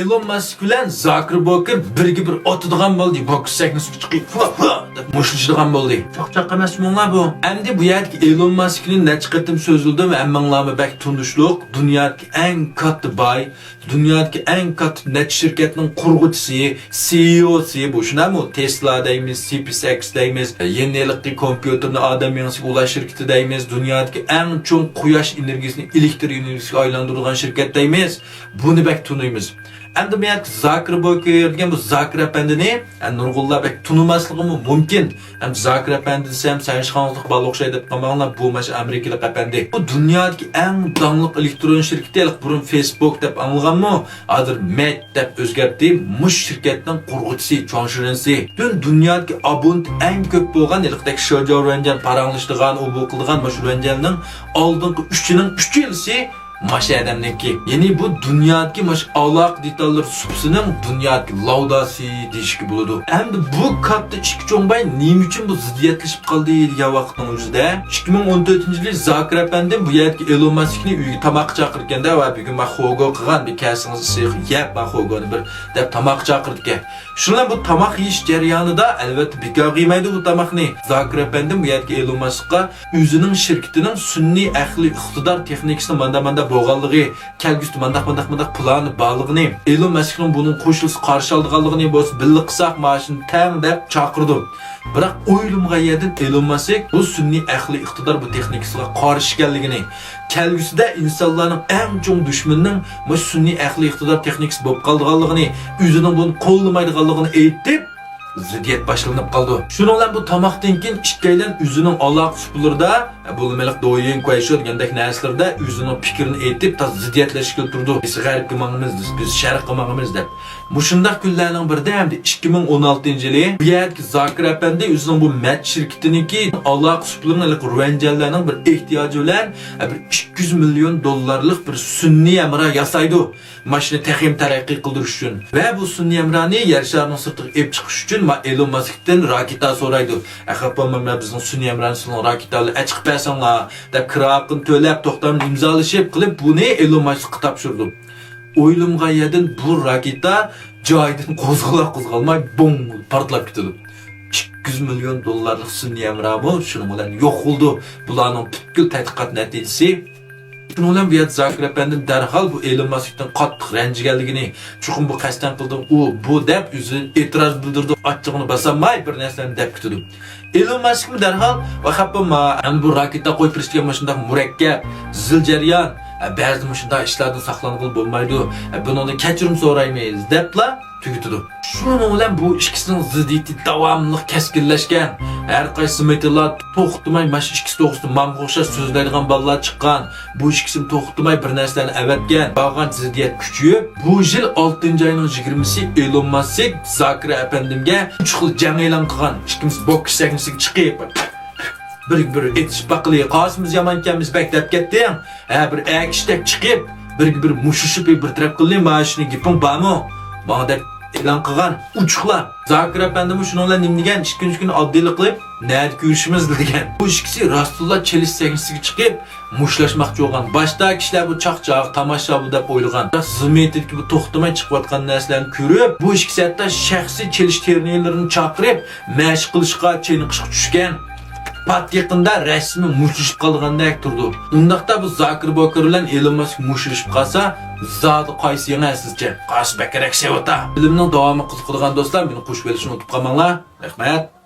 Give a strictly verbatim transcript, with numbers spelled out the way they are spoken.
ئېلون ماسك بىلەن زاكېربېرگ بىرگە بىر ئاتىدىغان بولدى. بوكس سەھنىسىگە چىقىپ، ھۇا، ھۇا دەپ مۇشتلىشىدىغان بولدى. چاقچاق ئەمەس مۇڭلار بۇ. ئەمدى بۇ يەردىكى ئېلون ماسكنى نەچچە قېتىم سۆزلىدىم، ھەممىڭلارمۇ بەك تونۇشلۇق. دۇنيادىكى ئەڭ كاتتا باي، دۇنيادىكى ئەڭ كاتتا نەچچە شىركەتنىڭ قۇرغۇچىسى، سىئىئوسى، بۇ شۇنداقمۇ؟ تېسلا دەيمىز، سپېيس ئېكس دەيمىز، يېڭى ھېلىقى كومپيۇتېرنى ئادەم مېڭىسىگە ئۇلاش شىركىتى دەيمىز، دۇنيادىكى ئەڭ چوڭ قۇياش ئېنېرگىيىسىنى ئېلېكتر ئېنېرگىيىسىگە ئايلاندۇرىدىغان شىركەت دەيمىز. بۇنى بەك تونۇيمىز. ئەمدى بۇ يەردىكى زاكېربېرگ دېگەن بۇ زاكىر ئەپەندىنى، ئە، نۇرغۇنلار بەك تونۇماسلىقىمۇ مۇمكىن. ئەمدى زاكىر ئەپەندى دېسەم، سەن شاڭزلىق بالا ئوخشاي دەپ قالماڭلار، بۇ مانا شۇ ئامېرىكىلىق ئەپەندى. بۇ دۇنيادىكى ئەڭ داڭلىق ئېلېكترون شىركىتى، ھېلىقى بۇرۇن فېيسبۇك دەپ ئاڭلىغانمۇ؟ ھازىر مېتا دەپ ئۆزگەرتتى. مۇشۇ شىركەتنىڭ قۇرغۇچىسى چۇاڭ شۈرېنسى. پۈتۈن دۇنيادىكى ئابونېنت ئەڭ كۆپ بولغان ھېلىقىدەك شېجياۋ رۇەنجيەن پاراڭلىشىدىغان، ئۇ بۇ قىلىدىغان مۇشۇ رۇەنجيەننىڭ ئالدىنقى ئۈچىنىڭ ئۈچىلىسى مانا شۇ ئادەمنىڭكى. يەنى بۇ دۇنيادىكى مانا شۇ ئالاقە دېتاللىرى سۇپىسىنىڭ دۇنيادىكى لاۋداسى دېيىشكە بولىدۇ. ئەمدى بۇ كاتتا ئىككى چوڭ باي نېمە ئۈچۈن بۇ زىددىيەتلىشىپ قالدى دېگەن ۋاقىتنىڭ ئۆزىدە، ئىككى مىڭ ئون تۆتىنچى يىلى زاكىر ئەپەندىم بۇ يەردىكى ئېلون ماسكنى ئۆيىگە تاماققا چاقىرىدىكەن-دە، ۋە بۈگۈن مانا خوگو قىلغان، بىر كەلسىڭىز سىيخ يەپ مانا خوگونى بىر دەپ تاماققا چاقىرىدىكەن. شۇنىڭ بىلەن بۇ تاماق يېيىش جەريانىدا، ئەلۋەتتە، بىكارغا يېمەيدۇ بۇ تاماقنى. زاكىر ئەپەندىم بۇ يەردىكى ئېلون ماسكقا ئۆزىنىڭ شىركىتىنىڭ سۈنئىي ئەقلىي ئىقتىدار تېخنىكىسىنىڭ مانداق-مانداق بولغانلىقى، كەلگۈسىدە مانداق-مانداق-مانداق پىلانى بارلىقىنى، ئېلون ماسكنىڭ بۇنىڭغا قوشۇلسا قارشى ئالىدىغانلىقىنى، بولسا بىللە قىلساق مائاشىنى تەڭ دەپ چاقىرىدۇ. بىراق ئويلىمىغان يەردىن ئېلون ماسك بۇ سۈنئىي ئەقلىي ئىقتىدار بۇ تېخنىكىسىغا قارشى ئىكەنلىكىنى، كەلگۈسىدە ئىنسانلارنىڭ ئەڭ چوڭ دۈشمىنىنىڭ مۇشۇ سۈنئىي ئەقلىي ئىقتىدار تېخنىكىسى بولۇپ قالىدىغانلىقىنى، ئۆزىنىڭ بۇنى قوللىمايدىغانلىقىنى ئېيتىپ، زىددىيەت باشلىنىپ قالىدۇ. شۇنىڭ بىلەن بۇ تاماقتىن كېيىن ئىككىيلەن ئۆزىنىڭ ئالاقە سۇپىلىرىدا، بولۇملۇق دويىن، كۇەيشو دېگەندەك نەرسىلىرىدە ئۆزىنىڭ پىكرىنى ئېيتىپ، تازا زىددىيەتلەشكىلى تۇرىدۇ. بىز غەربكە ماڭىمىز، بىز، بىز شەرققە ماڭىمىز دەپ. مۇشۇنداق كۈنلەرنىڭ بىرىدە، ھەمدە ئىككى مىڭ ئون ئالتىنچى يىلى بۇ يەردىكى زاكىر ئەپەندى ئۆزىنىڭ بۇ مەت شىركىتىنىڭكى ئالاقە سۇپىلىرىنى ھېلىقى رۇەنجيەنلەرنىڭ بىر ئېھتىياجى بىلەن، بىر ئىككى يۈز مىليون دوللارلىق بىر سۈنئىي ھەمراھ ياسايدۇ. ماشىنا تېخىمۇ تەرەققىي قىلدۇرۇش ئۈچۈن ۋە بۇ سۈنئىي ھەمراھنى يەر شارىنىڭ سىرتىغا ئېلىپ چىقىش ئۈچۈن ما-، ئېلون ماسكتىن راكېتا سورايدۇ. ئەخەت بولماي، مەن بىزنىڭ سۈنئىي ھەمراھنى سىلىنىڭ راكېتا بىلەن ئەچىقىپ بەرسەڭلار، دەپ كىرا ھەققىنى تۆلەپ، توختامنى ئىمزالىشىپ قىلىپ، بۇنى ئېلون ماسكقا تاپشۇرىدۇ. ئويلىمىغان يەردىن بۇ راكېتا جايىدىن قوزغىلا قوزغالماي، بوڭ پارتلاپ كېتىدۇ. ئىككى يۈز مىليون دوللارلىق سۈنئىي ھەمراھمۇ شۇنىڭ بىلەن يوق بولىدۇ. بۇلارنىڭ پۈتكۈل تەتقىقات نەتىجىسى. شۇنىڭ بىلەن بۇ يەردە زاكىر ئەپەندىم دەرھال بۇ ئېلون ماسكتىن قاتتىق رەنجىگەنلىكىنى، چوقۇم بۇ قەستەن قىلدىم، ئۇ، بۇ دەپ ئۆزى ئېتىراز بىلدۈرىدۇ، ئاچچىقىنى باسالماي بىر نەرسىلەرنى دەپ كېتىدۇ. ئېلون ماسكمۇ دەرھال، ۋاي خاپا بولما، ئەمدى بۇ راكېتا قويۇپ بېرىش دېگەن مۇشۇنداق مۇرەككەپ، زىل جەريان، بەزىدە مۇشۇنداق ئىشلاردىن ساقلانغىلى بولمايدۇ، بۇنىڭدىن كەچۈرۈم سورايمىز، دەپلا تۈگىتىدۇ. شۇنىڭ بىلەن بۇ ئىككىسىنىڭ زىددىيىتى داۋاملىق كەسكىنلەشكەن. ھەر قايسى مېدىيالار توختىماي مانا شۇ ئىككىسى توغرىسىدا ماڭغا ئوخشاش سۆزلەيدىغان بالىلار چىققان. بۇ ئىككىسىمۇ توختىماي بىر نەرسىلەرنى ئەۋەتكەن. بارغانچە زىددىيەت كۈچىيىپ، بۇ يىل ئالتىنچى ئاينىڭ يىگىرمىسى ئېلون ماسك زاكىر ئەپەندىمگە ئۈچ خىل جەڭ ئېلان قىلغان. ئىككىمىز بوكس سەھنىسىگە چىقىپ، بىرگە بىر ئېتىشىپ باقىلى، قارىسىمىز يامانكەنمىز بەك دەپ كەتتىڭ. ھە، بىر ئەكىشتەك چىقىپ، بىرگە بىر مۇشۇشۇپ بىر تەرەپ قىلدى، مانا شۇنى گېپىڭ بارمۇ؟ ماڭا دەپ ئېلان قىلغان ئوچۇقلا. زاكىر ئەپەندىمۇ شۇنىڭ بىلەن نېمە دېگەن، ئىككىنچى كۈنى ئاددىيلا قىلىپ، نەدە كۆرۈشىمىز دېگەن. بۇ ئىككىسى راستتىنلا چېلىش سەھنىسىگە چىقىپ، مۇشتلاشماقچى بولغان. باشتا كىشىلەر بۇ چاقچاق، تاماشا بۇ دەپ ئويلىغان. بىراق زىممىتىدىكى بۇ توختىماي چىقىۋاتقان نەرسىلەرنى كۆرۈپ، بۇ ئىككىسى ھەتتا شەخسىي چېلىش ترېنېرلىرىنى چاقىرىپ، مەشىق قىلىشقا، چېنىقىشقا چۈشكەن. پات يېقىندا رەسمىي مۇشتلىشىپ قالىدىغاندەك تۇرىدۇ. ئۇنداقتا بۇ زاكىربېرگ بىلەن ئېلون ماسك مۇشتلىشىپ قالسا، زادى قايسى يېڭە سىزچە؟ قارىسا بەكرەك سېۋىتا. فىلىمنىڭ داۋامى قىزىقىدىغان دوستلار، مېنى قوشۇپ ئېلىشنى ئۇنتۇپ قالماڭلار. رەھمەت.